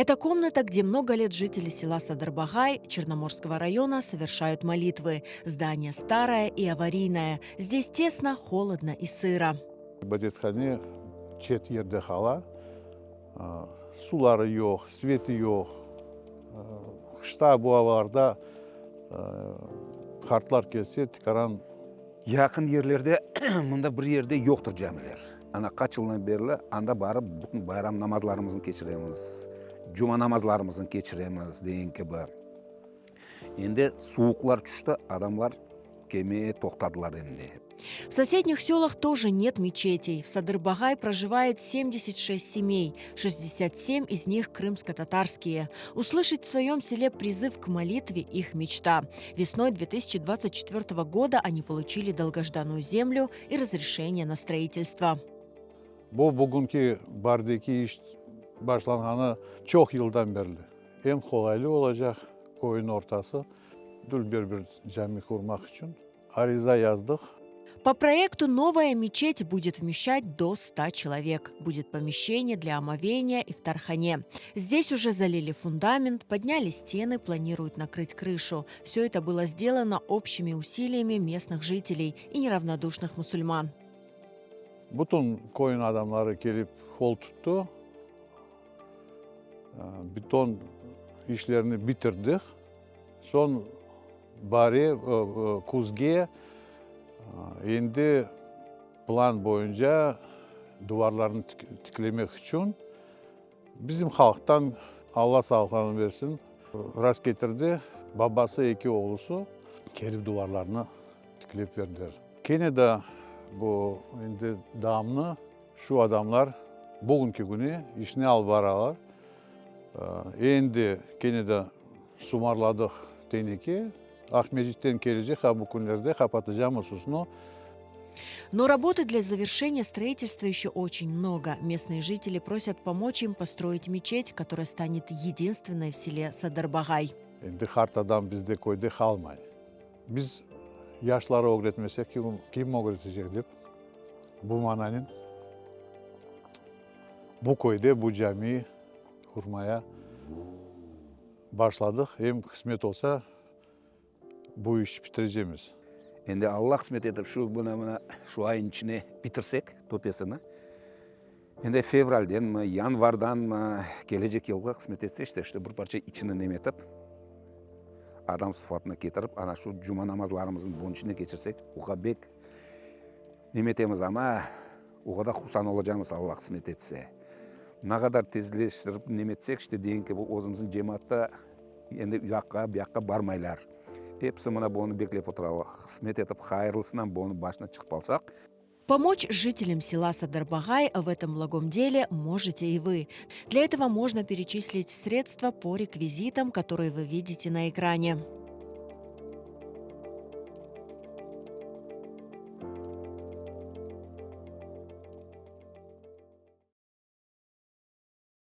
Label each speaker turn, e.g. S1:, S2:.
S1: Это комната, где много лет жители села Садырбагай Черноморского района совершают молитвы. Здание старое и аварийное. Здесь тесно, холодно и сыро.
S2: İbadethane çet yerde qala. Suvları yoq, sveti yoq. Qışta bu avalarda qartlar kelse, tikaran.
S3: Yaqın yerlerde mında bir yerde yoqtır camiler. Ana qaç yıldan berli anda barıp bütün bayram namazlarımıznı keçiremiz, cuma namazlarımıznı keçiremiz degen kibi. Endi suvuqlar tüşti, adamlar kelmege toqtadılar endi.
S1: В соседних селах тоже нет мечетей. В Садырбагай проживает 76 семей, 67 из них крымско-татарские. Услышать в своем селе призыв к молитве – их мечта. Весной 2024 года они получили долгожданную землю и разрешение на строительство.
S2: Bu bugünki baardeki iş başlanğanı çoq yıldan berli. Em qolaylı olacaq köyniñ ortası, dülber bir cami qurmaq içün ariza yazdıq.
S1: По проекту новая мечеть будет вмещать до 100 человек. Будет помещение для омовения и ифтархане. Здесь уже залили фундамент, подняли стены, планируют накрыть крышу. Все это было сделано общими усилиями местных жителей и неравнодушных мусульман.
S2: Bütün köyniñ adamları kelip qol tuttı. Beton işlerini bitirdik. Soñ baarge, küzge endi plan boyunca duvarlarnı tiklemek içün bizim halqtan Alla sağlıqlarını bersin rast ketirdi. Babası eki oğlusı kelip duvarlarnı tiklep berdiler. Kene de bu endi damnı şu adamlar bugünki künü işni alıp baralar. Endi kene de sımarladıq teneke. Aqmescitten kelecek ha bu künlerde qapatacağımız usunu.
S1: Но работы для завершения строительства еще очень много. Местные жители просят помочь им построить мечеть, которая станет единственной в селе Садырбагай.
S2: Endi qart adam bizde köyde qalmay. Biz yaşları ögretmesek, kim ögretecek dep bu mananen bu köyde bu cami qurmaya başladıq. Em qısmet olsa bu iş bitirecekmiz.
S3: Endi Alla qısmet etip şu mına mına şu ayın içine bitirsek töpesini. Endi fevraldenmi, yanvardanmı kelecek yılğa qısmet etse işte işte bir parça içini nemetip adam sıfatına ketirip ana şu cuma namazlarımıznı bunıñ içine keçirsek oğa bek nemetemiz amma o qadar hursand olacağımız Alla qısmet etse. Ne qadar tezleştirip nemetsek işte degen kibi özümizniñ cemaatta endi uyaqqa buyaqqa barmaylar. Episi mına bunı beklep oturalar. Qısmet etip hayırlısınan bunı başına çıqıp alsaq.
S1: Помочь жителям села Садырбагай в этом благом деле можете и вы. Для этого можно перечислить средства по реквизитам, которые вы видите на экране.